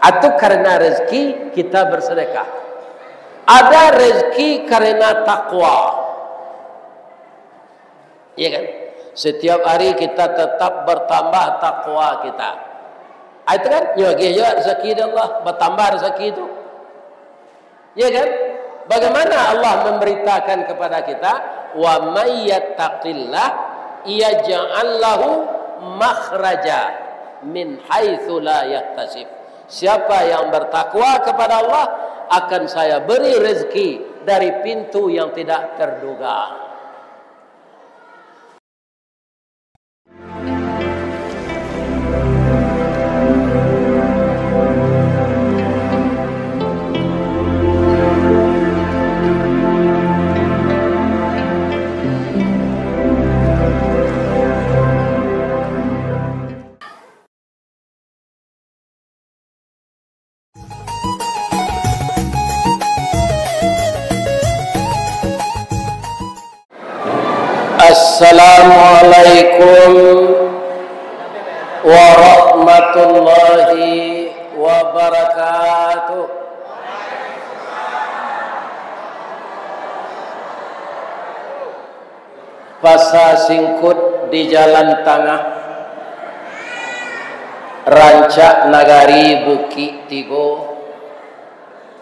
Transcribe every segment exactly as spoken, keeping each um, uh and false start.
Atau karena rezeki kita bersedekah. Ada rezeki karena takwa. Iya kan? Setiap hari kita tetap bertambah takwa kita. Ah, itu kan? Nyo agiah juga rezeki dari Allah, bertambah rezeki itu. Iya kan? Bagaimana Allah memberitakan kepada kita, "Wa may yattaqillah yaj'al lahu makhraja min haitsu la yahtasib." Siapa yang bertakwa kepada Allah, akan Saya beri rezeki dari pintu yang tidak terduga. Assalamualaikum warahmatullahi wabarakatuh. Pasa Singkut di Jalan Tangah, rancak nagari Bukik Tigo.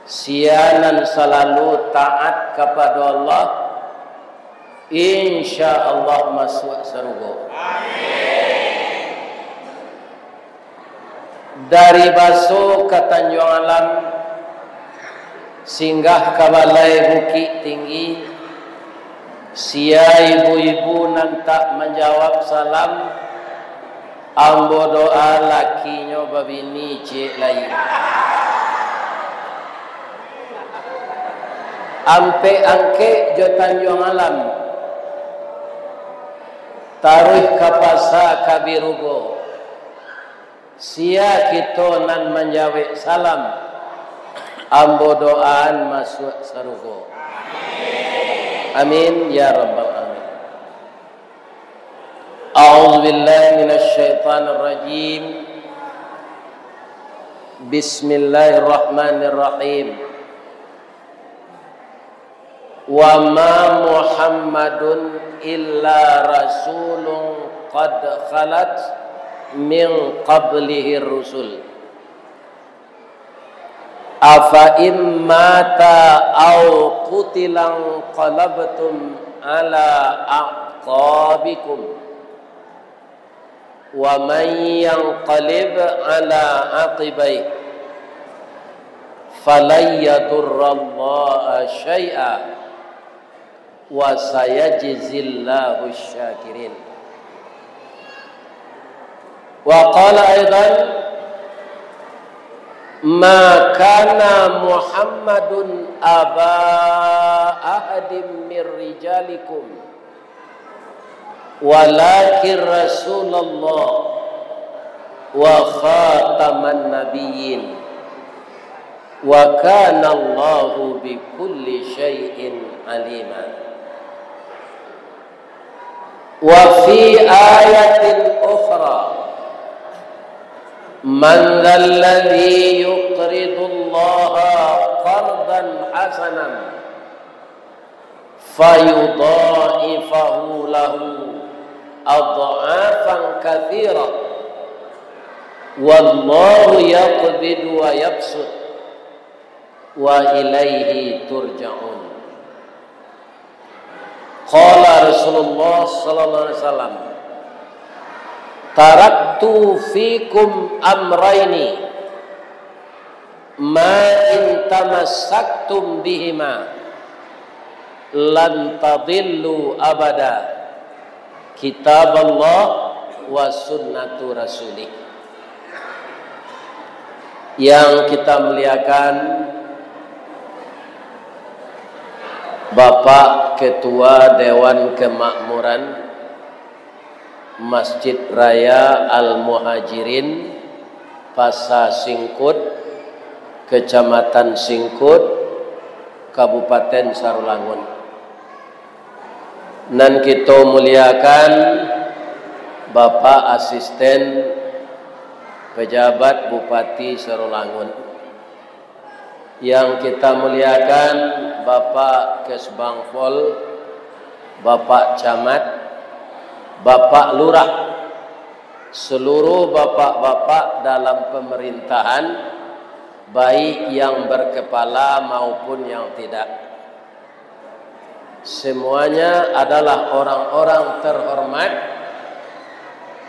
Sia nan salalu taat kapado Allah, insya Allah masuak sarugo. Dari Baso ka Tanjuang Alam, singgah ka Balai Bukik Tinggi, sia ibu-ibu nan tak manjawab salam, ambo doa lakinyo babini ciek lai. Ampek Angkek jo Tanjuang Alam, taruih ka Pasa Kabirugo. Sia kito nan manjawek salam, ambo doaan masuak sarugo. Amin, ya rabbal alamin. A'udzubillahi minasyaitonirrajim. Bismillahirrahmanirrahim. Wa ma Muhammadun illa rasulun qad khalat min qablihir rusul. Afa in mata au qutilan qalabtum ala aqabikum. Wa man yanqalib ala aqibaih falan yadurrallaha syai'a wa sayajzillahu syakirin. Wa qala aidan, ma kana Muhammadun aba ahadim mir rijalikum, walakin Rasulullah wa khataman nabiyyin, wa kana Allahu bikulli syai'in alima. Wa fi ayatin ukhra, man dzalladzi yuqridullaha qardan hasanan fayudha'ifahu lahu adh'afan katsirah, wallahu yaqbidu wa yabsut, wa ilaihi turja'un. Qala Rasulullah sallallahu alaihi wasallam, taraktu fikum amraini, ma in tamassaktum bihima lan tadillu abada, kitab Allah wa sunnatu rasulih. Yang kita muliakan, Bapak Ketua Dewan Kemakmuran Masjid Raya Al-Muhajirin, Pasa Singkut, Kecamatan Singkut, Kabupaten Sarulangun. Nan kito muliakan, Bapak Asisten Pejabat Bupati Sarolangun, yang kita muliakan, Bapak Kesbangpol, Bapak Camat, Bapak Lurah, seluruh bapak-bapak dalam pemerintahan, baik yang berkepala maupun yang tidak. Semuanya adalah orang-orang terhormat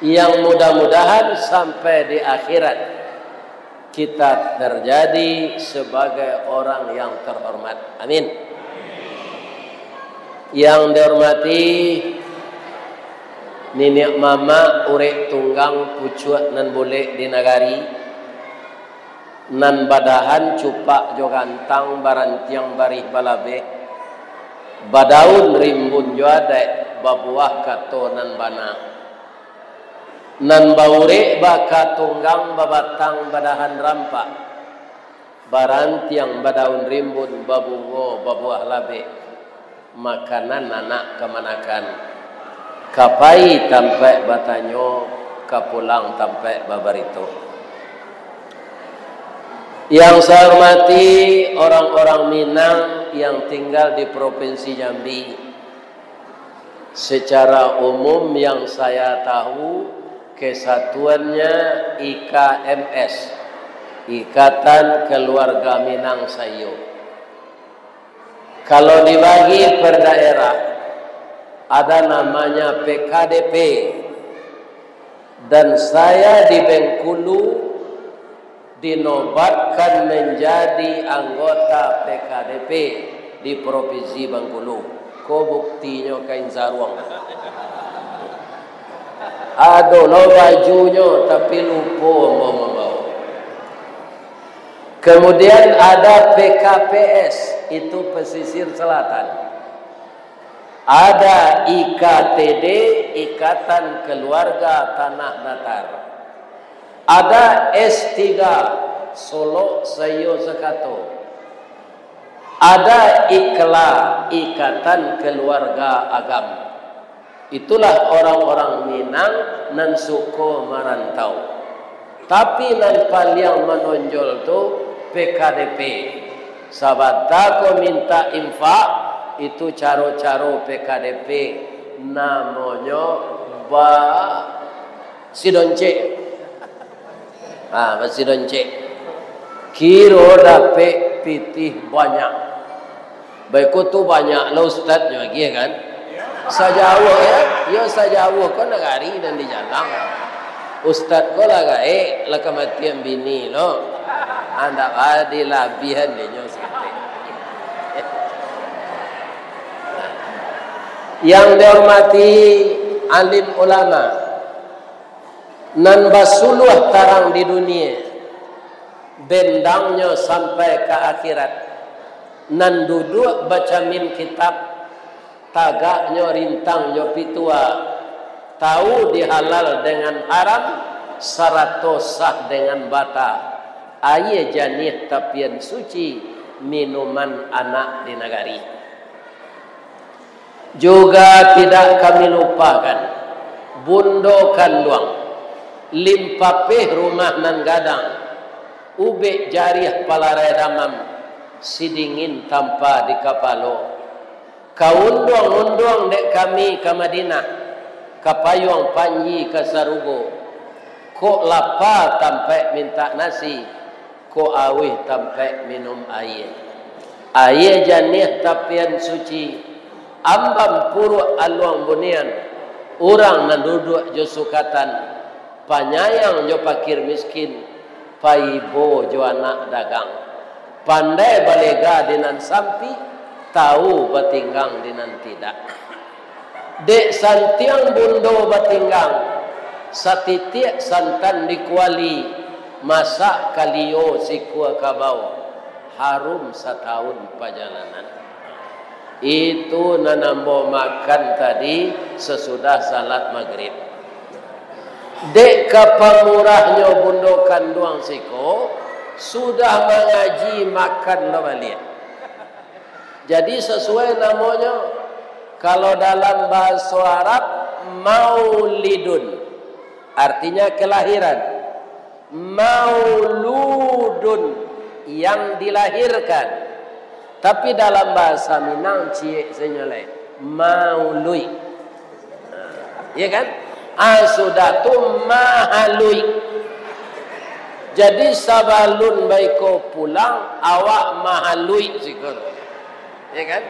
yang mudah-mudahan sampai di akhirat kita terjadi sebagai orang yang terhormat. Amin. Yang dihormati niniak mamak urek tunggang pucuak nan bulek di nagari, nan badahan cupak jo gantang, barantiang barih balabeh, badaun rimbun jo adaik, babuah kato nan bana, nan baurek baka tunggang, babatang badahan rampak, barantiang badaun rimbun, babungo babuah labeh, makanan anak kamanakan, ka pai tampaik batanyo, ka pulang tampaik babarito. Yang saya hormati orang-orang Minang yang tinggal di Provinsi Jambi, secara umum yang saya tahu, kesatuannya I K M S, Ikatan Keluarga Minang Saiyo. Kalau dibagi per daerah, ada namanya P K D P. Dan saya di Bengkulu dinobatkan menjadi anggota P K D P di Provinsi Bengkulu. Ko buktinyo kain saruang. Ado lo bajunyo, tapi lupo ambo mambawo. Kemudian ada P K P S, itu pesisir selatan. Ada I K T D, Ikatan Keluarga Tanah Datar. Ada S tiga, Solok Saiyo Sakato. Ada IKLA, Ikatan Keluarga Agam. Itulah orang-orang Minang nan suko marantau. Tapi nan paliang manonjol tu P K D P. Sabanta ko mintak infak, itu caro-caro P K D P, namonyo ba-, sidoncek. Ha, basidoncek. Kiro dapek pitih banyak. Baiko tu banyak lah ustaz nyo agiah kan? Sajauah ya, yo sajauah ko nagari nan di jalang. Ustaz ko lah gaek, lah kamatian bini lo. Andak ah dilabihan dinyo saketek. Yang dihormati alim ulama, nan basuluah tarang di dunia, bendangnyo sampai ka akhirat, nan duduak bacamin kitab, tagaknyo rintang jo pitua, tahu di halal dengan haram, sarato sah dengan bata, aia janiah tapian suci, minuman anak di nagari. Juga tidak kami lupakan Bundo Kanduang, limpapeh rumah nan gadang, ubek jariah palarai damam, sidingin tampa di kapalo. Ka unduang-unduang dek kami ka Madinah, ka payuang panji ka sarugo, kok lapa tampaik mintak nasi, kok auih tampaik minum aia. Aia janiah tapian suci, ambam puruak aluang bunian, urang nan duduak jo sukatan, panyayang jo pakir miskin, paibo jo anak dagang, pandai balega di nan sampik, tahu batinggang di nan tidak. Dek santiang bundo batinggang, satitiak santan di kuali, masak kalio sikua kabau, harum satahun pajalanan. Itu nan ambo makan tadi sasudah salat magrib. Dek ka pamurahnyo bundo kanduang siko, sudah mangaji makan lo baliak. Jadi sasuai namonyo, kalau dalam bahaso Arab, maulidun, artinya kelahiran. Mauludun, yang dilahirkan. Tapi dalam bahasa Minang ciek sajo lai. Mauluik. Ya kan? Ah, sudah tu mahaluik. Jadi sabalun baiko pulang, awak mahaluik siko. Ya kan?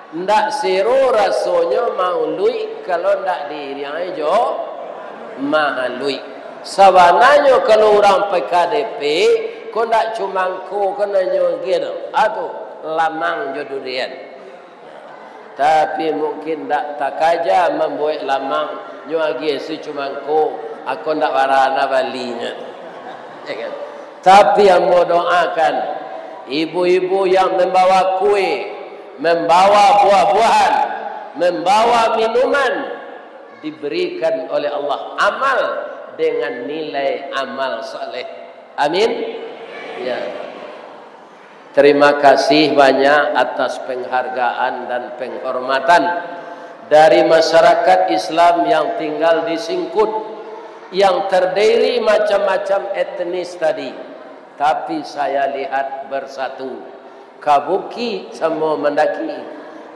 Ndak sero rasonyo mauluik kalau ndak diiriangi jo mahaluik. Sabananyo kalau urang P K D P, ko ndak cumangko ko nan nyo agiah tu. Ah tu, lamang jo durian. Tapi mungkin ndak takaja mambuek lamang, nyo agiah si cumangko, ako ndak bara nan balinyo. Ya kan? Tapi ambo doakan, ibu-ibu yang membawa kue, membawa buah-buahan, membawa minuman, diberikan oleh Allah amal dengan nilai amal saleh. Amin. Ya. Terima kasih banyak atas penghargaan dan penghormatan dari masyarakat Islam yang tinggal di Singkut, yang terdiri macam-macam etnis tadi. Tapi saya lihat bersatu. Ka bukik samo mandaki,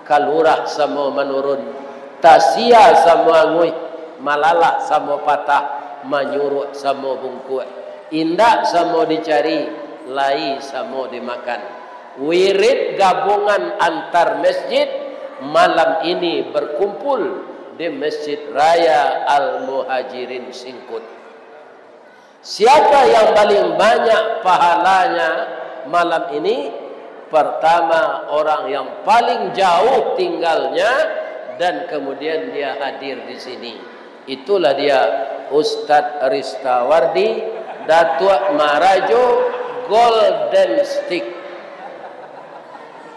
ka lurah samo manurun, tasia samo anguih, malalah samo patah, manyuruak samo bungkuak, indak samo dicari, lai samo dimakan. Wirid gabungan antar masjid malam ini berkumpul di Masjid Raya Al-Muhajirin Singkut. Siapa yang paling banyak pahalanya malam ini? Pertama, orang yang paling jauh tinggalnya dan kemudian dia hadir di sini. Itulah dia, Ustadz Ristawardi, Datuak Marajo, Golden Stick.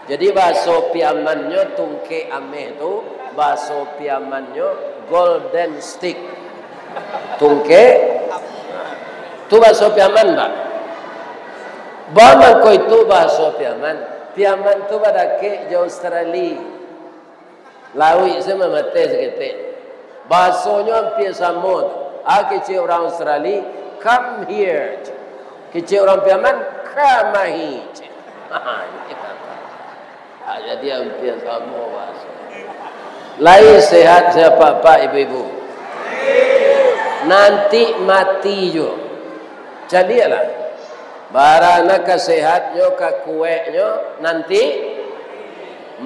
Jadi, bahaso Piamannyo tungkek ameh tu, bahaso Piamannyo golden stick. Tungkek, tu bahaso Piaman, Pak. Ba mangko itu bahaso Piaman. Piaman tu badakek jo Australia. Lauik se mamateh saketek. Bahasonyo ampia samo tu. Ah, kecek urang Australia, "Come here." Kecek urang Piaman, "Kamahi." Ah, jadi ampia samo bahaso. Lai sehat se apak-apak, ibu-ibu? Nanti mati juo. Caliaklah. Bara nan ka sehatnyo, ka kueknyo, nanti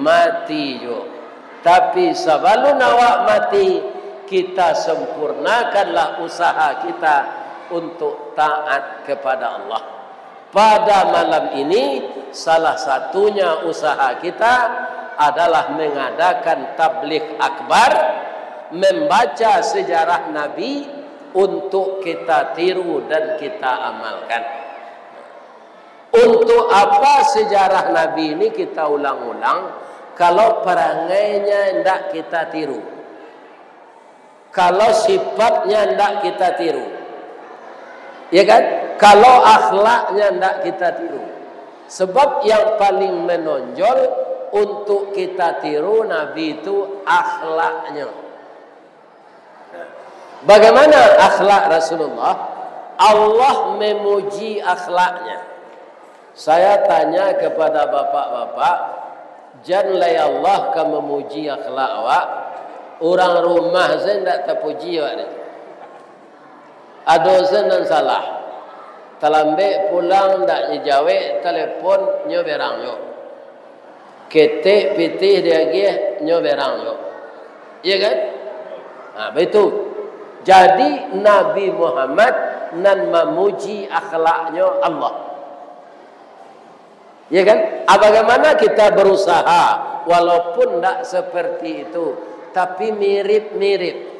mati juo. Tapi sabalun awak mati, kita sempurnakanlah usaha kita untuk taat kepada Allah. Pada malam ini, salah satunya usaha kita adalah mengadakan tabligh akbar, membaca sejarah Nabi untuk kita tiru dan kita amalkan. Untuk apa sejarah Nabi ini kita ulang-ulang, kalau perangainya indak kita tiru? Kalau sifatnya ndak kita tiru, ya kan? Kalau akhlaknya ndak kita tiru. Sebab yang paling menonjol untuk kita tiru Nabi itu akhlaknya. Bagaimana akhlak Rasulullah? Allah memuji akhlaknya. Saya tanya kepada bapak-bapak, jan lai Allah ka mamuji akhlak awak, urang rumah se ndak tapuji awak ni. Ado se nan salah. Talambek pulang ndak dijawek, telepon nyo berang jo. Ketek pitih diagiah nyo berang jo. Iya kan? Nah, begitu. Jadi Nabi Muhammad nan mamuji akhlaknyo Allah. Ya kan? Ah, bagaimana kita berusaha, walaupun ndak seperti itu, tapi mirip-mirip.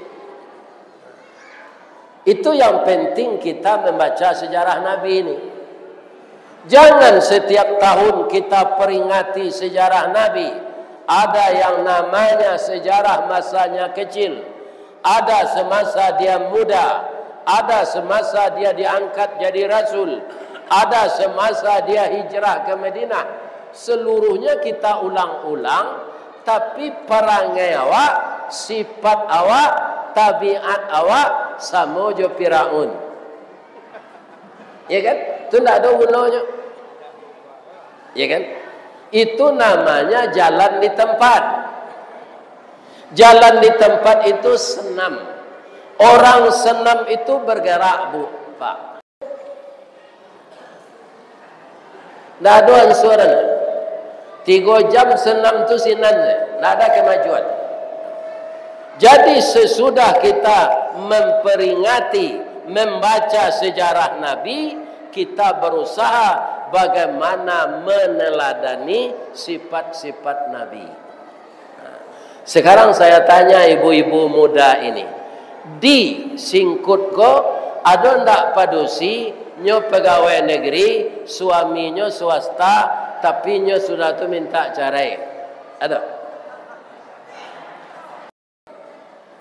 Itu yang penting kita membaca sejarah Nabi ini. Jangan setiap tahun kita peringati sejarah Nabi. Ada yang namanya sejarah masanya kecil. Ada semasa dia muda, ada semasa dia diangkat jadi rasul, ada semasa dia hijrah ke Madinah. Seluruhnya kita ulang-ulang, tapi parangai awak, sifat awak, tabiat awak samo jo Firaun. Ya kan? Itu ndak ada gunonyo. Ya kan? Itu namanya jalan di tempat. Jalan di tempat itu senam. Orang senam itu bergerak, Bu, Pak. Ndak ada ansuran. Tigo jam senam tu sinan, ndak ada kemajuan. Jadi, sesudah kita memperingati, membaca sejarah Nabi, kita berusaha bagaimana meneladani sifat-sifat Nabi. Sekarang saya tanya ibu-ibu muda ini, di Singkut ko, ado ndak padusi, nyo pegawai negeri, suaminyo swasta, tapi nyo sudah tu minta carai? Ado?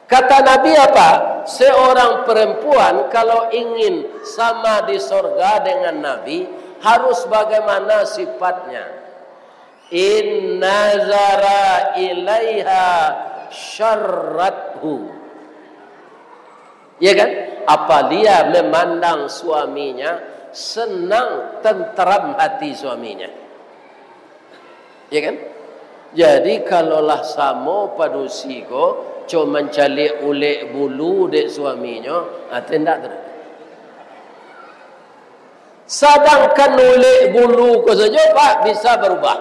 Kata Nabi apa? Seorang perempuan kalau ingin sama di sorga dengan Nabi, harus bagaimana sifatnya? In nazara ilaiha syarrathu. Ya kan? Apabila memandang suaminya, senang, tenteram hati suaminya. Ya kan? Jadi, kalau lah samo padusi ko, co mancaliak ulek bulu dek suaminyo, ah, tu indak tu. Sadangkan ulek bulu ko sajo, Pak, bisa barubah.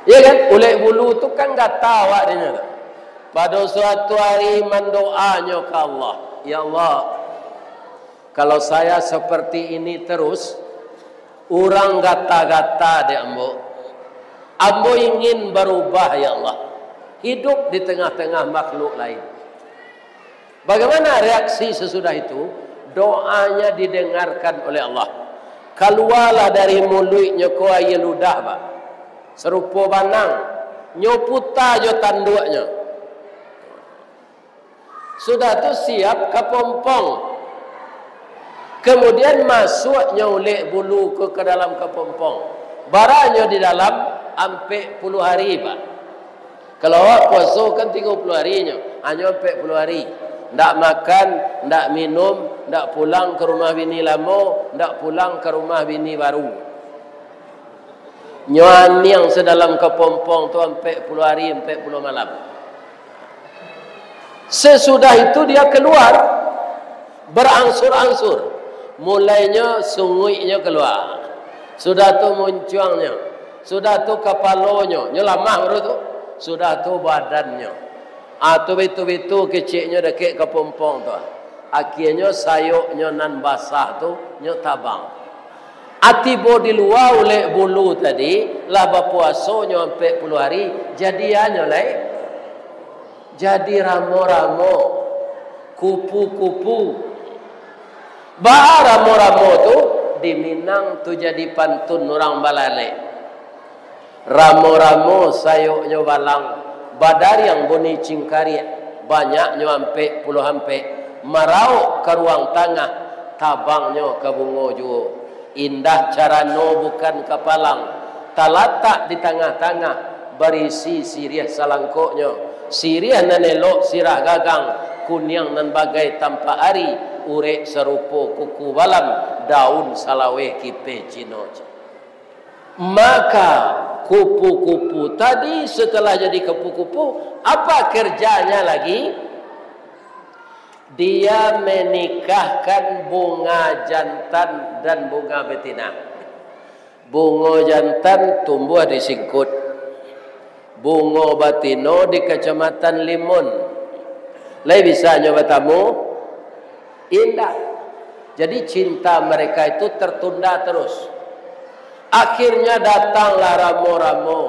Ya kan? Ulek bulu tu kan gata awak dinyo tu. Pado suatu ari mandoanyo ka Allah, "Ya Allah, kalau saya seperti ini terus, urang gata-gata dek ambo. Ambo ingin barubah, ya Allah, hidup di tengah-tengah makhluk lain." Bagaimana reaksi sesudah itu? Doanya didengarkan oleh Allah. Kalualah dari muluiknyo ko aia ludah, Pak, sarupo banang, nyo puta jo tanduaknyo. Sudah tu siap kapompong. Kemudian masuaknyo ulek bulu ko ka dalam kapompong. Baranyo di dalam ampek puluah hari, Pak. Kalau awak puaso kan tigo puluah hari nyo, hanyo ampek puluah hari. Ndak makan, ndak minum, ndak pulang ka rumah bini lamo, ndak pulang ka rumah bini baru. Nyo aniang sadalam kapompong tu ampek puluah hari, ampek puluah malam. Sesudah itu dia keluar, berangsur-angsur. Mulainyo sunguiknyo keluar. Sudah tu muncuangnyo. Sudah tu kapalonyo. Nyo lamah baru tu. Sudah tu badannyo. Ah, tu bitu-bitu keceknyo dakek kapompong tu. Akhianyo sayoknyo nan basah tu nyo tabang. Ah, tibo di lua ulek bulu tadi, lah bapuasonyo ampek puluah hari, jadi anyo lai. Jadi ramo-ramo, kupu-kupu. Baa ramo-ramo tu? Di Minang tu jadi pantun urang balalek. Ramo-ramo sayoknyo balang, badariang bunyi cingkariak, banyaknyo ampek puluah ampek, marauk ka ruang tangah, tabangnyo ka bungo juo. Indah carano bukan kapalang, talatak di tangah-tangah, barisi siriah salangkoknyo. Siriah nan elok sirah gagang, kuniang nan bagai tampak ari, urek sarupo kuku balam, daun salaweh kipeh Cino. Maka, kupu-kupu tadi setelah jadi kupu-kupu, apa kerjanya lagi? Dia menikahkan bunga jantan dan bunga betina. Bungo jantan tumbuah di Singkut. Bungo batino di Kacamatan Limon. Lai bisa nyo batamu? Indak. Jadi, cinta mereka itu tertunda terus. Akhirnya datanglah ramo-ramo,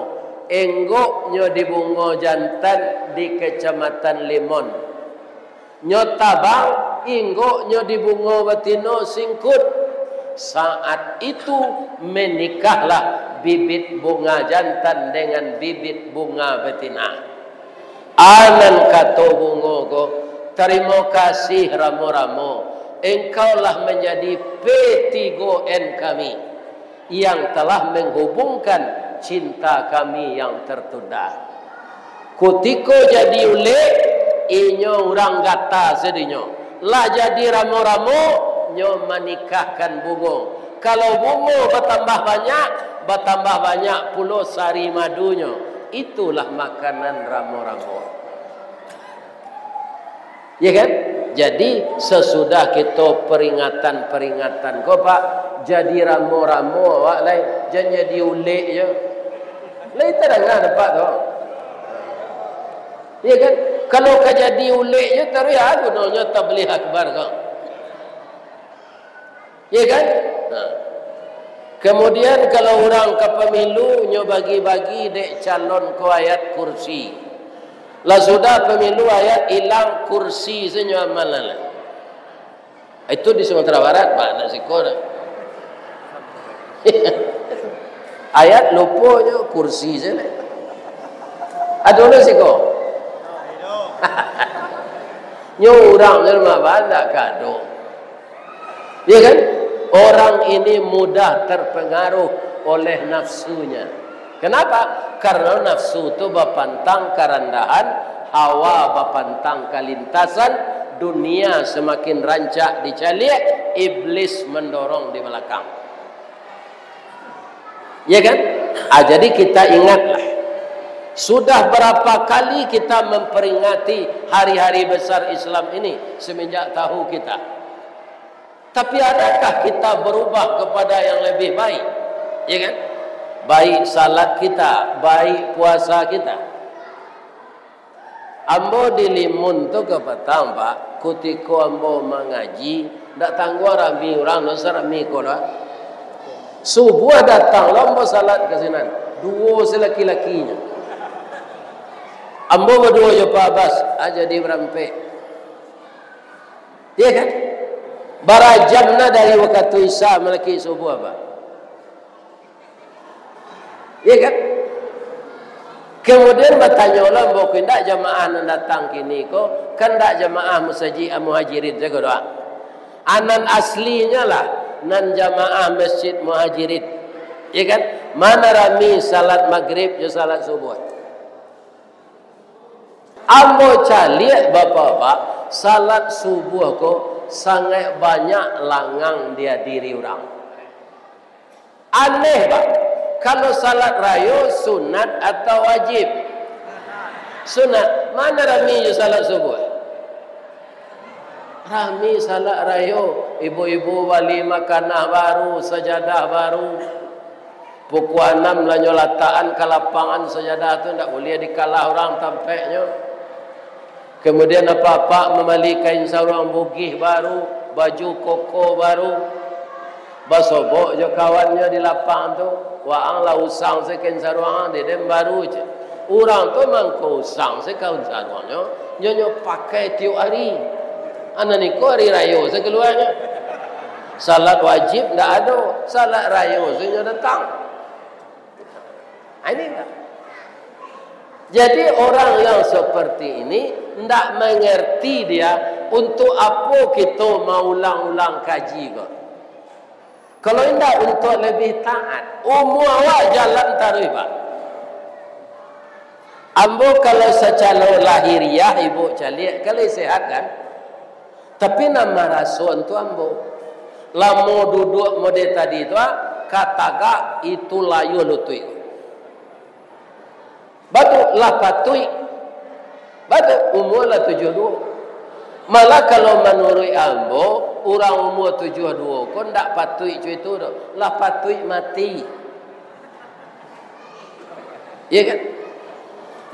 enggoknyo di bungo jantan di Kacamatan Limon. Nyo tabang, inggoknyo di bungo batino Singkut. Saat itu menikahlah bibit bunga jantan dengan bibit bunga betina. Anan kato bungo ko, "Tarimo kasih ramo-ramo, engkau lah manjadi P tigo N kami yang telah menghubungkan cinta kami yang tertunda." Kutiko jadi ulek, inyo urang gata sadinyo. Lah jadi ramo-ramo, Nyo manikahkan bungo. Kalau bungo batambah banyak, batambah banyak pulo sari madunyo. Itulah makanan ramo-ramo. Ya kan? Jadi, sasudah kito peringatan-peringatan ko, Pak, jadi ramo-ramo awak lai. Jan jadi ulek je. Lai tadanga dek Apak tu. Ya kan? Kalau ka jadi ulek je, taruih a gunonyo tabligh akbar ko. Ya kan? Nah. Kemudian, kalau urang ka pemilu, nyo bagi-bagi dek calon ko ayat kursi. Lah sudah pemilu, ayat ilang, kursi se nyo amalan. Itu di Sumatera Barat, Pak, nak siko dah. Ayat lupo nyo, kursi se lah. Ado nak siko? Nyo urang je mah, Pak, ndak kado. Ya kan? Orang ini mudah terpengaruh oleh nafsunya. Kenapa? Karena nafsu tu bapantang karandahan, hawa bapantang kalintasan, dunia semakin rancak dicaliak, iblis mendorong di belakang. Ya kan? Ah, jadi kita ingatlah, sudah berapa kali kita memperingati hari-hari besar Islam ini semenjak tahu kita. Tapi adakah kita berubah kepada yang lebih baik? Ya kan? Baik salat kita, baik puasa kita. Ambo di Limun tu kapatang, Pak, kutiko ambo mangaji, ndak tangguang rami urang, ndak usah rami ko lah. Subuah datang lo ambo salat ka sinan, duo se laki-lakinyo. Ambo baduo jo Pak Abbas, ah, jadi barampek. Iya kan? Bara jam nah dari wakatu Isya malaki subuah, Pak. Iya kan? Kemudian batanyolah, ambo ko indak jamaah nan datang kini ko, kan indak jamaah masajik Muhajirin sajo doh. Anan aslinyo lah, nan jamaah Masjid Muhajirin. Iya kan? Mana rami salat magrib jo salat subuah? Ambo caliak, Bapak-bapak, salat subuah ko sangaik banyak langang dihadiri urang. Aneh, Pak. Kalau salat rayo, sunat atau wajib? Sunat. Mana rami jo salat subuah? Rami salat rayo. Ibu-ibu bali makanah baru, sajadah baru. Pukua anam lah nyo latakan ka lapangan, sajadah tu ndak buliah dikalah urang tampeknyo. Kemudian, apak-apak mambali kain saruang bugih baru, baju koko baru, basobok jo kawannyo di lapang tu, waang lah usang se kain saruang, dek den baru je. Urang tu mangko usang se kain saruangnyo, nyo, nyo pakai tiok ari. Anan iko ari rayo se kaluanyo. Salat wajib ndak ado, salat rayo se nyo datang. Ah, ini enggak. Jadi, orang yang seperti ini ndak mengerti dia, untuk apo kito maulang-ulang kaji ko. Kalau indak, untuk lebih taat, umua awak jalan taruih, Pak. Ambo kalau sacaro lahiriah, ibu caliak, kalau sehat kan? Tapi nan marasoan tu ambo. Lamo duduak model tadi tu, ah, ka tagak itu layuah lutuik. Batua, lah patuik. Batua, umua lah tujuah duo. Malah kalau manuruik ambo, urang umua tujuah duo ko ndak patuik co itu doh. Lah patuik mati. Iya kan?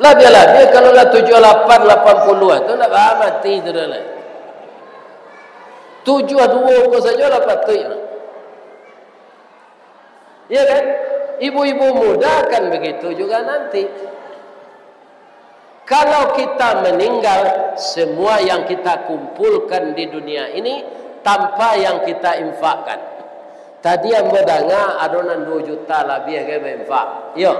Labiah-labiah kalau lah tujuah lapan, lapan puluah tu ndak baa mati tu doh lah. Tujuah duo ko sajo lah patuik. Iya kan? Ibu-ibu muda kan begitu juga nanti. Kalau kita meninggal, semua yang kita kumpulkan di dunia ini tanpa yang kita infakkan. Tadi ambo danga ado nan duo juta labiah ka bainfak. Iyo.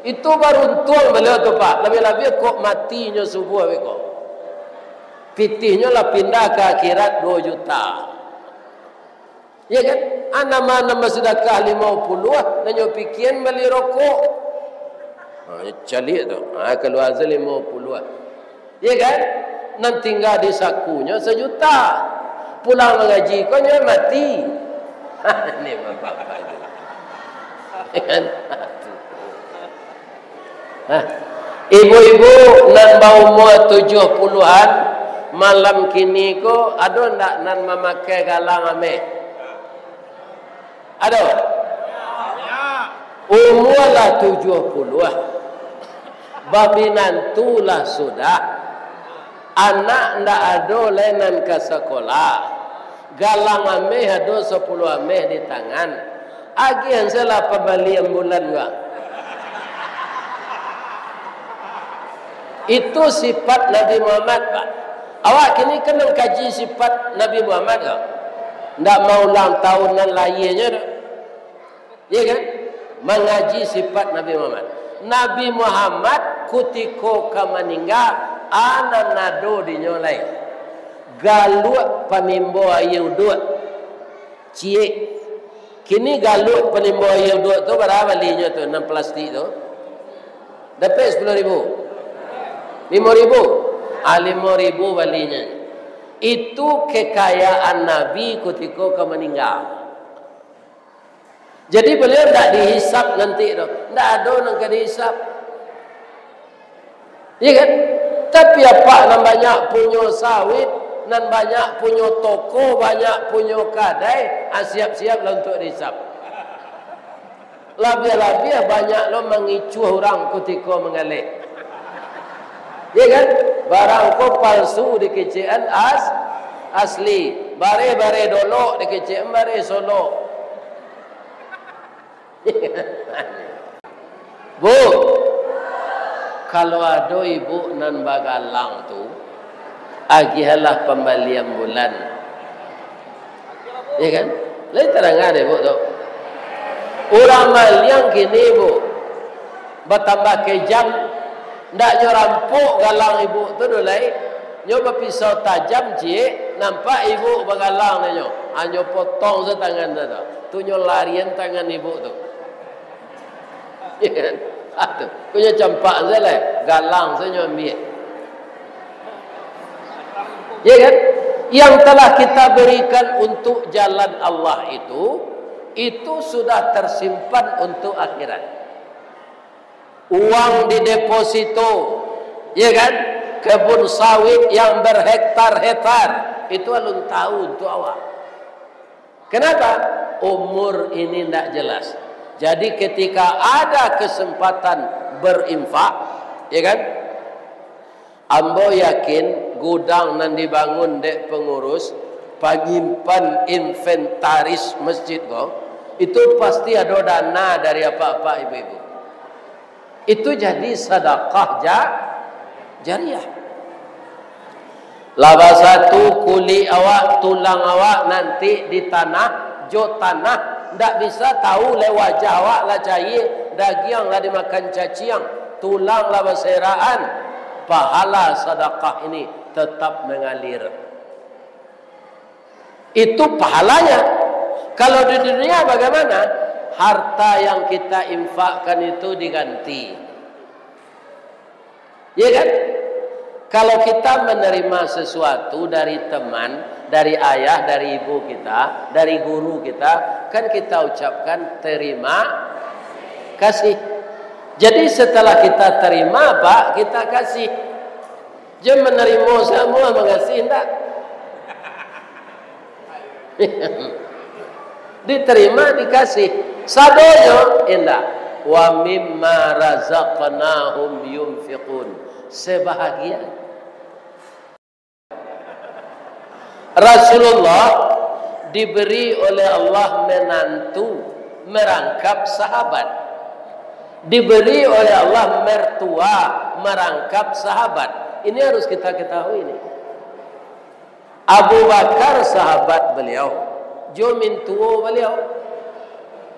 Itu baruntuang baliau tu, Pak. Labiah-labiah kok matinyo subuah beko. Pitihnyo lah pindah ka akhirat duo juta. Ya kan? Anak-anak basadakah limo puluah, nan nyo pikian bali rokok. Ha, caliak tu. Ha, kalua se limo puluah. Ya kan? Nan tingga di sakunyo sajuta. Pulang mangaji, kok nyo mati. Ini bapak-bapak tu. Kan? Nah, ibu-ibu nan baumua tujuah puluahan, malam kini ko ado ndak nan mamakai galang ameh? Ado? Umua lah tujuah puluah. Babinantu lah sudah. Anak ndak ado lai nan ka sakolah. Galang ameh ado sapuluah ameh di tangan. Agiah sajolah pambalian bulan ko. Itu sifat Nabi Muhammad, Pak. Awak kini kan mangkaji sifat Nabi Muhammad ko? Ndak maulang tahun nan lahianyo doh. Ya kan? Mangaji sifat Nabi Muhammad. Nabi Muhammad kutiko ka maningga, a nan ado dinyo lai. Galuak panimbo aia uduak. Ciek. Kini galuak panimbo aia uduak tu bara balinyo tu, nan plastik tu? Dapek sapuluah ribu? Limo ribu? Ah, limo ribu balinyo. Itu kekayaan Nabi kutiko ka maningga. Jadi, baliau ndak dihisap nanti tu. Ndak ado nan ka dihisap. Iya kan? Tapi apak nan banyak punyo sawit, nan banyak punyo toko, banyak punyo kadai, ah, siap-siap lah untuak dihisap. Labiah-labiah banyak lo mangicuah urang kutiko manggaleh. Iya kan? Barang ko palsu dikecekan as-, asli. Bareh-bareh dolok dikecekan bareh solok. Bu, kalau ado ibu nan bagalang tu, agiahlah pambalian bulan. Ya kan? Lai tadanga dek ibu tu. Urang maliang kini, Bu, batambah kejam, ndak nyo rampok galang ibu tu doh lai. Nyo bapisau tajam ciek, nampak ibu bagalang nyo. Hanyo potong se tangan tu, tu. Tu nyo larian tangan ibu tu. Ya kan? Ah, tu. Ko nyo campak se lah, galang se nyo ambiak. Ya kan? Yang telah kita berikan untuk jalan Allah itu, itu sudah tersimpan untuk akhirat. Uang di deposito, ya kan? Kebun sawit yang berhektar-hektar, itu alun tahu untuk awak. Kenapa? Umur ini ndak jelas. Jadi, ketika ada kesempatan berinfak, ya kan? Ambo yakin gudang nan dibangun dek pengurus, panyimpan inventaris masjid ko, itu pasti ado dana dari apak-apak ibu-ibu. Itu jadi sadakah ja-, jariah. Lah basatu kulik awak, tulang awak nanti di tanah, jo tanah, ndak bisa tahu lai wajah awak lah cair, dagiang lah dimakan caciang, tulang lah baserakan, pahala sadakah ini tetap mengalir. Itu pahalanya. Kalau di dunia bagaimana? Harta yang kita infakkan itu diganti. Ya kan? Kalau kita menerima sesuatu dari teman, dari ayah, dari ibu kita, dari guru kita, kan kita ucapkan terima kasih. Jadi setelah kita terima, Pak, kita kasih. Jan manarimo samo mangasiah ndak? Diterima, dikasih. Sadonyo indak. "Wa mimma razaqnahum yunfiqun." Sebahagian. Rasulullah diberi oleh Allah menantu merangkap sahabat. Diberi oleh Allah mertua merangkap sahabat. Ini harus kita ketahui ini. Abu Bakar sahabat beliau, jo mintuo beliau.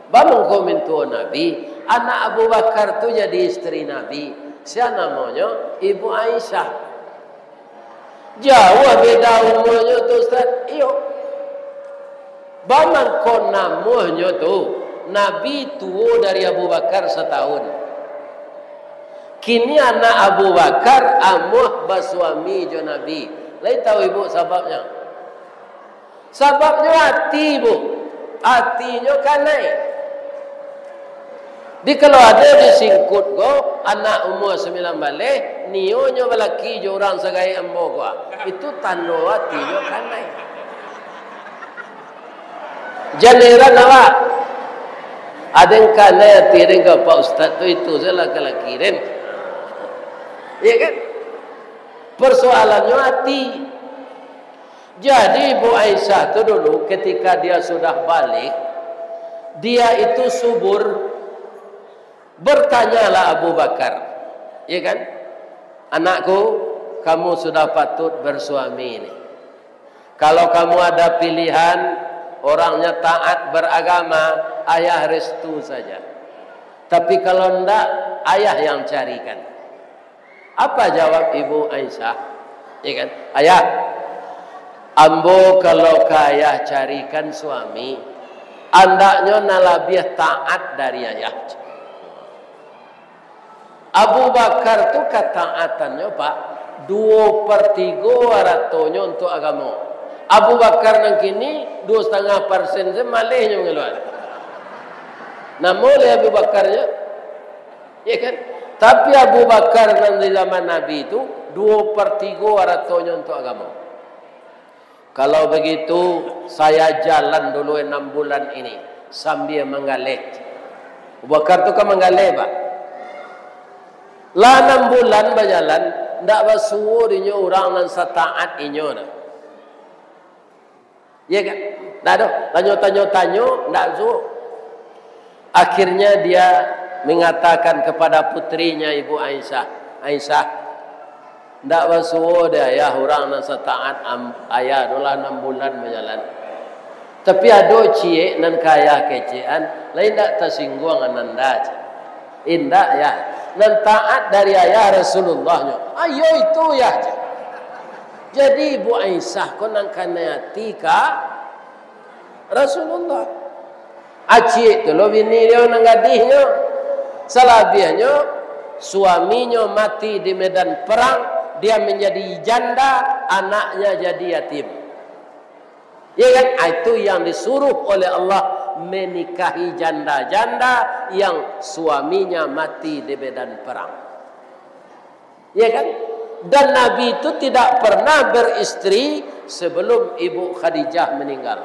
Bamangko mintuo Nabi, anak Abu Bakar tu jadi isteri Nabi. Sia namonyo? Ibu Aisyah. Jauah beda umurnyo tu, Ustaz? Iyo. Bamangko namuahnyo tu, Nabi tuo dari Abu Bakar satahun. Kini anak Abu Bakar amuah basuami jo Nabi. Lai tahu ibu sababnyo? Sababnyo ati, Bu. Atinyo kanai. Di kalau ado di singkut ko, anak umua sambilan baleh, nio nyo balaki jo urang sagaek ambo ko, ah. Itu tando atinyo kanai. Jan heran awak. Ado yang kanai ati den ka Pak Ustaz tu, itu sajo lah ka laki den. Iya kan? Persoalannyo ati. Jadi, Ibu Aisyah tu dulu, ketika dia sudah baligh, dia itu subur, bertanyalah Abu Bakar, ya kan, "Anakku, kamu sudah patut bersuami ni. Kalau kamu ada pilihan, orangnya taat beragama, ayah restu saja. Tapi kalau ndak, ayah yang carikan." Apa jawab Ibu Aisyah? Ya kan? "Ayah, ambo kalau ka ayah carikan suami, andaknyo nan labiah taat dari ayah." Abu Bakar tu kataatannyo, Pak, duo per tigo aratonyo untuk agamo. Abu Bakar nan kini, duo satangah persen se malehnyo mangaluan. Namo lai Abu Bakar nyo? Ya kan? Tapi Abu Bakar nan di zaman Nabi tu, duo per tigo aratonyo untuk agamo. "Kalau begitu, saya jalan dulu enam bulan ini, sambil manggaleh." Abu Bakar tu kan manggaleh, Pak. Lah enam bulan bajalan, ndak basuo dinyo urang nan sataat inyo tu. Iya kan? Ndak ado. Tanyo, tanyo, tanyo, ndak suo. Akhirnya dia mengatakan kepada putrinya, Ibu Aisyah, "Aisyah, ndak basuo dek ayah urang nan sataat am-, ayah tu lah enam bulan bajalan. Tapi ado ciek nan ka ayah kecekan, lai ndak tasingguang ananda," cek. "Indak, Yah. Nan taat dari ayah Rasulullah nyo." "Ah, iyo itu, Yah," cek. Jadi, Ibu Aisyah ko nan kanai ati ka Rasulullah. Aciek tu lo bini dia nan gadihnyo. Salabiahnyo, suaminyo mati di medan perang, dia menjadi janda, anaknya jadi yatim. Ya kan? Ah, itu yang disuruh oleh Allah, menikahi janda-janda yang suaminya mati di medan perang. Ya kan? Dan Nabi itu tidak pernah beristri sebelum Ibu Khadijah meninggal.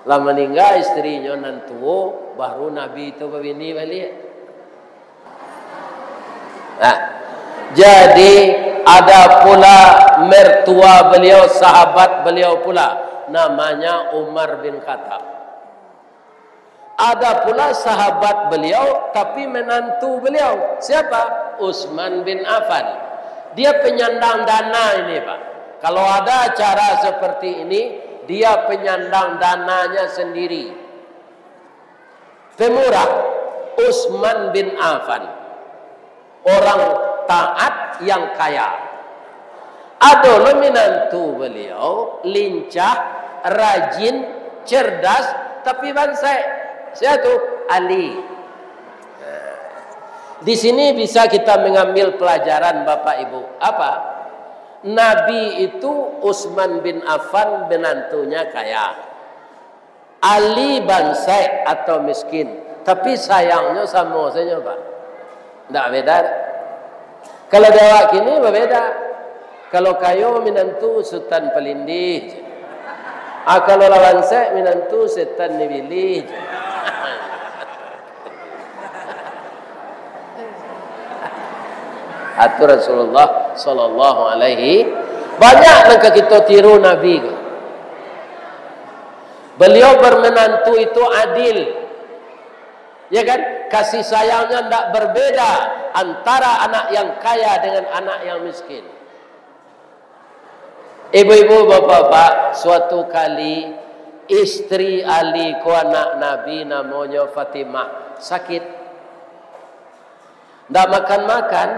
Lah meninggal istrinyo nan tuo, baru Nabi itu babini baliak. Nah, jadi ada pula mertua beliau, sahabat beliau pula, namanya Umar bin Khattab. Ada pula sahabat beliau, tapi menantu beliau. Siapa? Utsman bin Affan. Dia penyandang dana ini, Pak. Kalau ada acara seperti ini, dia penyandang dananya sendiri. Pemurah, Utsman bin Affan. Orang taat yang kaya. Ado lo minantu beliau, lincah, rajin, cerdas, tapi bansaik. Sia tu? Ali. Di sini bisa kita mengambil pelajaran, Bapak Ibu. Apa? Nabi itu, Utsman bin Affan, minantunya kaya. Ali bansaik atau miskin, tapi sayangnyo samo sajo, Pak. Ndak beda. Kalau di awak kini babeda. Kalau kayo minantu Sutan Palindih. Ah, kalau lah bansaik minantu Setan Nibilih. Atau Rasulullah sallallahu alaihi, banyak nan ka kito tiru Nabi ko. Beliau bermenantu itu adil. Ya kan? Kasih sayangnya ndak berbeda antara anak yang kaya dengan anak yang miskin. Ibu-ibu, bapak-bapak, suatu kali istri Ali ko, anak Nabi, namonyo Fatimah, sakit. Ndak makan-makan.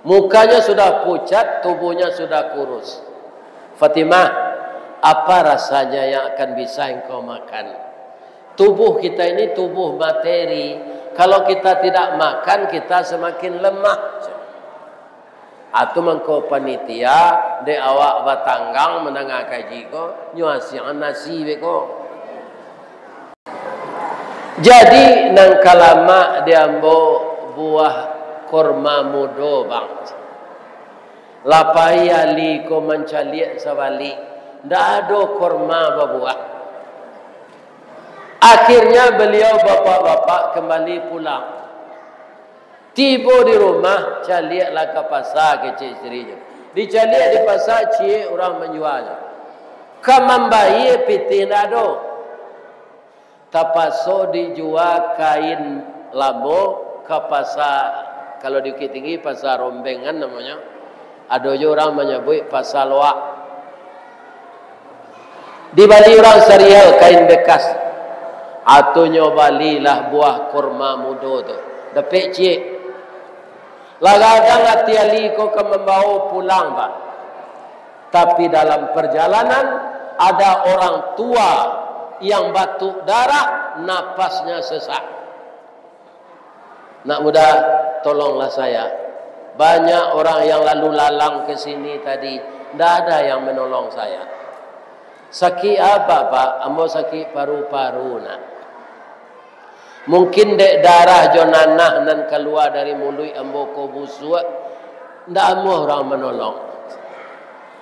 Mukanya sudah pucat, tubuhnya sudah kurus. "Fatimah, apa rasanya yang akan bisa engkau makan? Tubuh kita ini tubuh materi. Kalau kita tidak makan, kita semakin lemah." Atu mangko panitia, dek awak batanggang mandanga kaji ko, nyo asiangan nasi beko. Jadi, nan ka lamak di ambo buah korma mudo, Bang. Lah pai Ali ko mancaliak sabalik, ndak ado korma babuah. Akhirnya, beliau bapak-bapak kembali pulang. Tibo di rumah, caliaklah ka pasa, kecek isterinyo. Dicaliak di pasa, ciek urang manjualnyo. Ka mambayie pitih ndak ado. Tapaso dijua kain lamo ka pasa, kalau di Bukittinggi, Pasa Rombengan namonyo. Ado jo urang manyabuik Pasa Loak. Dibali urang sarial kain bekas. Atunyo balilah buah korma mudo tu. Dapek ciek. Lah gadang ati Ali ko ka mambawo pulang, Pak. Tapi dalam perjalanan, ada orang tua yang batuk darah, napasnya sesak. Nak muda, tolonglah saya. Banyak orang yang lalu lalang ke sini tadi, ndak ada yang menolong saya. Sakik apa, Pak? Ambo sakik paru-paru, nak. Mungkin dek darah jo nanah nan kalua dari muluik ambo ko busuak, ndak amuah urang manolong.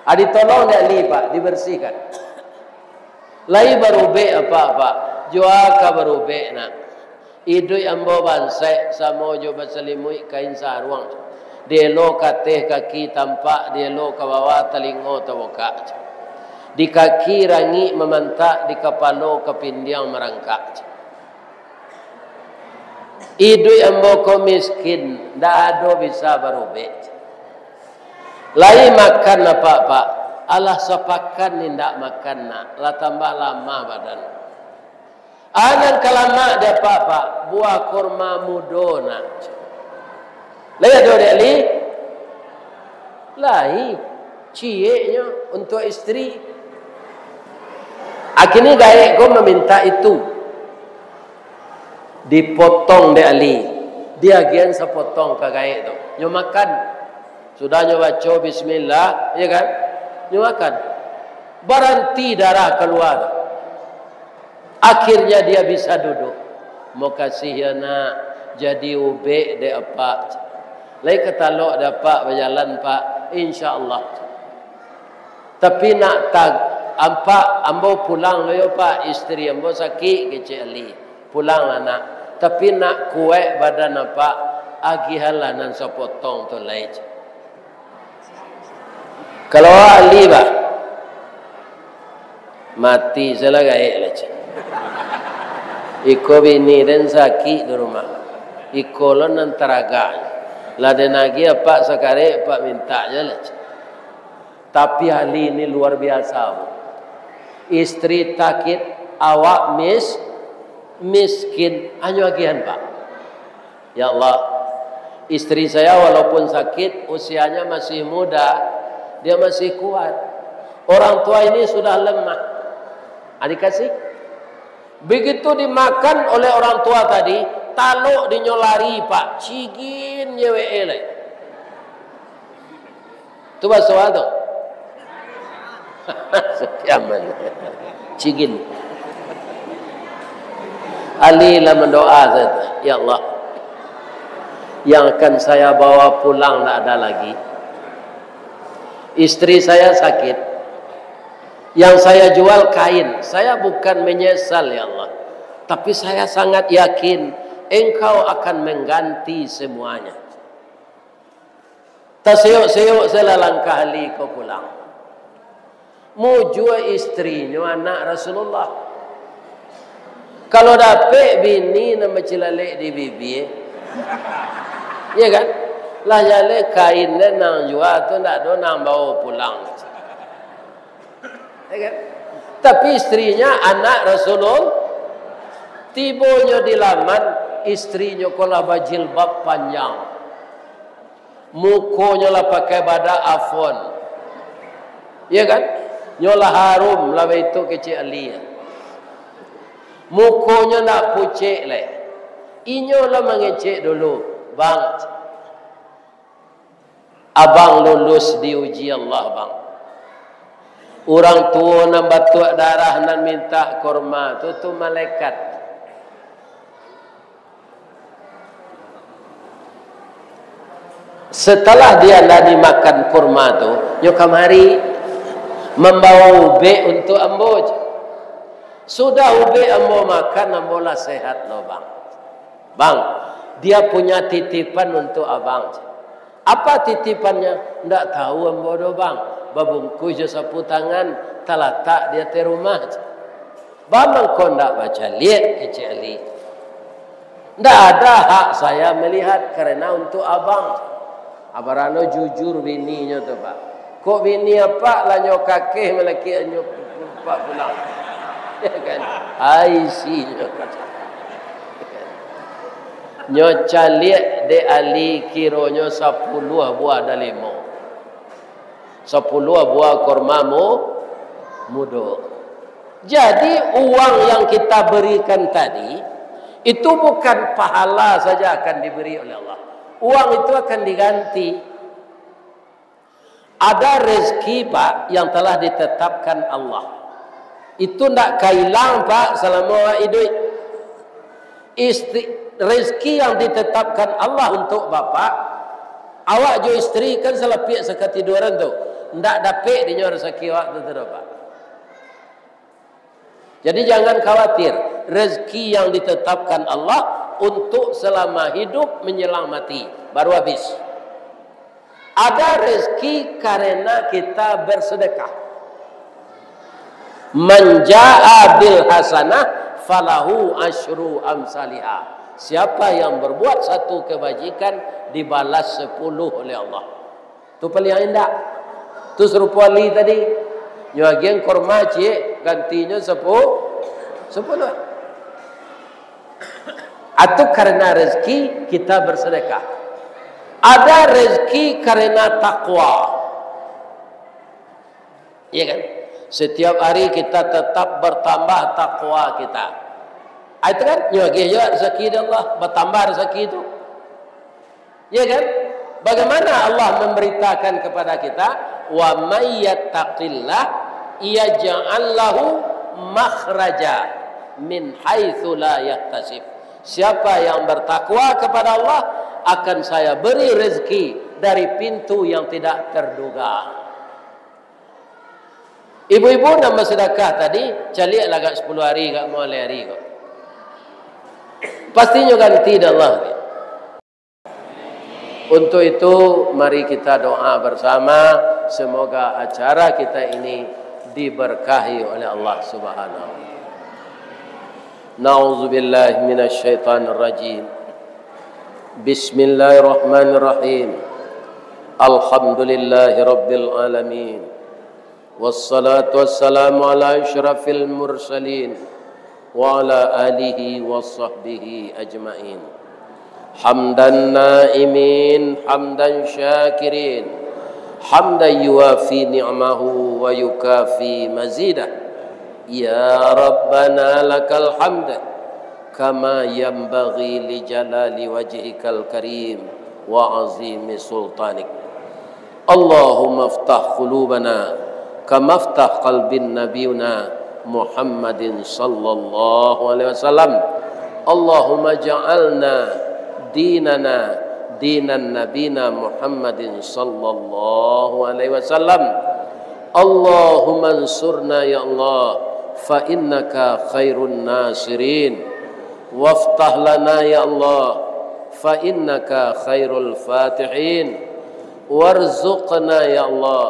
Ah, ditolong dek Ali, Pak, dibersihkan. Lai barubek apak, Pak? Jua ka barubek, nak. Iduik ambo bansaik samo jo basalimuik kain saruang. Dielo ka ateh kaki tampak, dielo ka bawah talingo tabukak. Di kaki rangik mamantak, di kapalo kapindiang marangkak. Iduik ambo ko miskin, ndak ado bisa barubek. Lai makan apak-apak, alah sapakan indak makan nak, lah tambah lamah badan. Ah, nan ka lamak di apak-apak, buah kurma mudo nak. Lai ado dek Ali? Lai, cieknyo untuak isteri. Akhirnyo gaek ko mamintak itu. Dipotong dek Ali, diagiahan sapotong ka gaek tu. Nyo makan. Sudah nyo baco bismillah, ya kan? Nyo makan. Baranti darah kalua tu. Akhirnya dia bisa duduk. Makasih ya nak, jadi ubek dek apak. Lai ka talok dek apak bajalan, Pak. Insya Allah. Tapi nak tag-, ampak, ambo pulang lo yo, Pak, isteri ambo sakik, kecek Ali. Pulanglah nak. Tapi nak kuaik badan apak, agihanlah nan sapotong tu lai. Kalau Ali, bah, mati salah gaek lah, cek. Iko bini den sakik di rumah. Iko lo nan taragak. Lah den agiah apak sakarek, apak mintak je lah, cek. Tapi Ali ni luar biasa, Bu. Isteri sakik, awak mis-, miskin, anyo agihan, Pak. Ya Allah, isteri saya walaupun sakit, usianya masih muda, dia masih kuat. Orang tua ini sudah lemah. Ah, dikasih. Begitu dimakan oleh orang tua tadi, talok dinyo lari, Pak. Cigin je we lai. Tu baso a tu. Kiamat. Cigin. Ali lah mandoa sajo, "Ya Allah, yang akan saya bawa pulang tak ada lagi. Isteri saya sakit. Yang saya jual kain. Saya bukan menyesal, ya Allah. Tapi saya sangat yakin Engkau akan mengganti semuanya." Taseyok-seyok sajolah langkah Ali ko pulang. Mujua isterinyo anak Rasulullah. Kalau dapek bini nan bacilalek di bibia, ya kan? Lah jaleh kain nan jua tu ndak ado nan bawa pulang. Ya kan? Tapi istrinya anak Rasulullah. Tibonyo di laman, istrinyo ko lah bajilbab panjang. Mukonyo lah pakai badak Avon. Ya kan? Nyo lah harum, lah baitu kecek Ali. Mukonyo ndak pucek lai. Inyo lah mangecek dulu, "Bang, Abang lulus diuji Allah, bang. Urang tuo nan batuak darah, nan mintak kurma tu, tu malaikat. Setelah dia lah dimakan kurma tu, nyo kamari mambawa ubek untuk ambo. Sudah ubek ambo makan, ambo lah sehat lo, bang. Bang, dia punya titipan untuk abang. Apa titipannya? Ndak tahu ambo doh, bang. Babungkuih jo sapu tangan, talatak di ateh rumah. Bang, mangko ndak bacaliak, kecek Ali. Ndak ada hak saya melihat karena untuk abang. Abarano jujur bininyo tu, Pak. Kok bini apak lah nyo kakeh malakik nyo pak pulang. Ya kan? Ai si nyo. Nyo caliak dek Ali kironyo sapuluah buah dalimo. Sapuluah buah kurma mu-, mudo. Jadi, uang yang kita berikan tadi, itu bukan pahala saja akan diberi oleh Allah. Uang itu akan diganti. Ada rezeki, Pak, yang telah ditetapkan Allah. Itu ndak ka ilang, Pak, salamo awak iduik. Isti-, rezeki yang ditetapkan Allah untuk bapak, awak jo isteri kan salapiak sakatiduran tu. Ndak dapek dinyo rezeki awak tu, tu doh, Pak. Jadi, jangan khawatir, rezeki yang ditetapkan Allah untuk selama hidup menjelang mati, baru habis. Ada rezeki karena kita bersedekah. "Man jaa bil hasanah falahu asyru amsaliha." Siapa yang berbuat satu kebajikan, dibalas sepuluh oleh Allah. Tu paliang indak. Tu sarupo Ali tadi. Nyo agian kurma ciek, gantinyo sapu-, sapuluah. Atu karena rezeki kita bersedekah. Ada rezeki karena takwa. Iya kan? Setiap hari kita tetap bertambah takwa kita. Ah, itu kan? Nyo agiah juo rezeki dari Allah, bertambah rezeki tu. Ya kan? Bagaimana Allah memberitakan kepada kita, "Wa may yattaqillah yaj'al lahu makhraja min haitsu la yahtasib." Siapa yang bertakwa kepada Allah, akan Saya beri rezeki dari pintu yang tidak terduga. Ibu-ibu nan basadakah tadi, caliak lah agak sapuluah ari, agak mualai ari ko. Pastinyo ganti dek Allah. Untuk itu, mari kita doa bersama, semoga acara kita ini diberkahi oleh Allah Subhanahu. Na'udzubillahi minasyaitonirrajim. Bismillahirrahmanirrahim. Alhamdulillahirabbil alamin. Wassalatu wassalamu ala asyrafil mursalin, wa ala alihi wa sahbihi ajmain. Hamdan na'imin, hamdan syakirin, hamdan yuwafi ni'mahu wa yukafi mazidah. Ya Rabbana lakal hamd, kama yanbaghi li jalali wajhikal karim wa azimi sultanik. Allahumma iftah qulubana kama iftah qalbin nabiyuna Muhammadin sallallahu alaihi wasallam. Allahumma ja'alna dinana dinan nabina Muhammadin sallallahu alaihi wasallam. Allahumma ansurna ya Allah, fa innaka khairun nasirin. Waftah lana ya Allah, fa innaka khairul fatihin. Warzuqna ya Allah,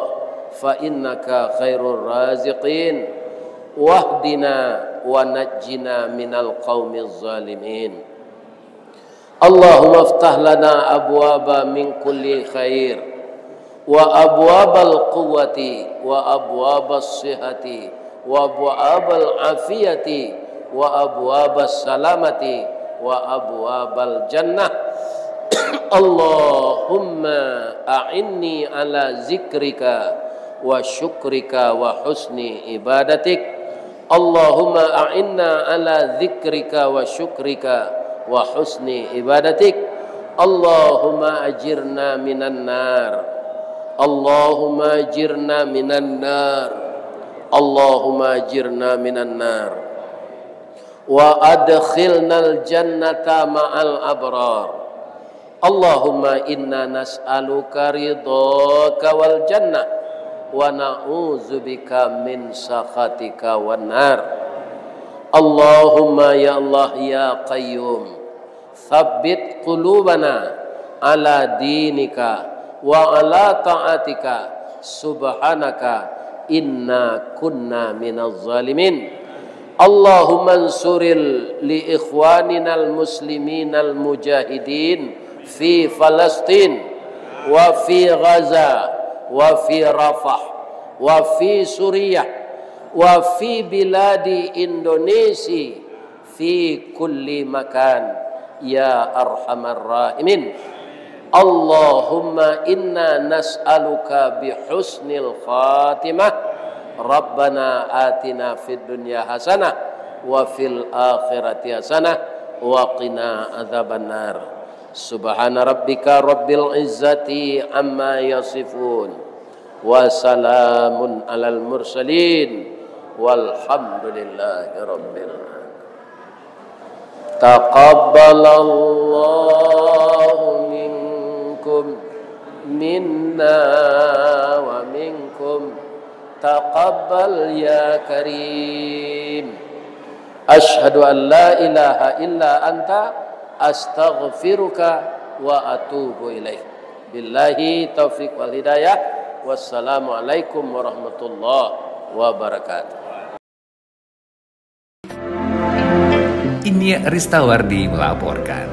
fa innaka khairur raziqin. Wahdina wa najjina minal qaumiz zalimin. Allahumma iftah lana abwaba min kulli khair, wa abwabal quwwati, wa abwabas sihati, wa abwabal afiyati, wa abwabas salamati, wa abwabal jannah. Allahumma a'inni ala zikrika wa syukrika wa husni ibadatik. Allahumma a'inna ala zikrika wa syukrika wa husni ibadatik. Allahumma ajirna minan nar. Allahumma ajirna minan nar. Allahumma ajirna minan nar. Wa adkhilnal jannata ma'al abrar. Allahumma inna nas'aluka ridhaka wal jannah, wa na'udzubika min sakhatika wan nar. Allahumma ya Allah ya Qayyum, tsabbit qulubana ala dinika wa ala ta'atika, subhanaka inna kunna minaz zalimin. Allahumma ansuril li ikhwaninal musliminal mujahidin fi Falastin wa fi Gaza wa fi Rafah wa fi Suriah wa fi biladi Indonesia fi kulli makan, ya arhamar rahimin. Allahumma inna nas'aluka bi husnil khatimah. Rabbana atina fid dunya hasanah wa fil akhirati hasanah wa qina adzabannar. Subhana rabbika rabbil izzati amma yasifun. Wa salamun alal mursalin. Walhamdulillahi rabbil alamin. Taqabbalallahu minkum, minna wa minkum. Taqabbal ya Karim. Asyhadu an la ilaha illa anta, astaghfiruka wa atubu ilaik. Billahi taufiq wal hidayah. Wassalamualaikum warahmatullahi wabarakatuh. Inyiak Ristawardi melaporkan.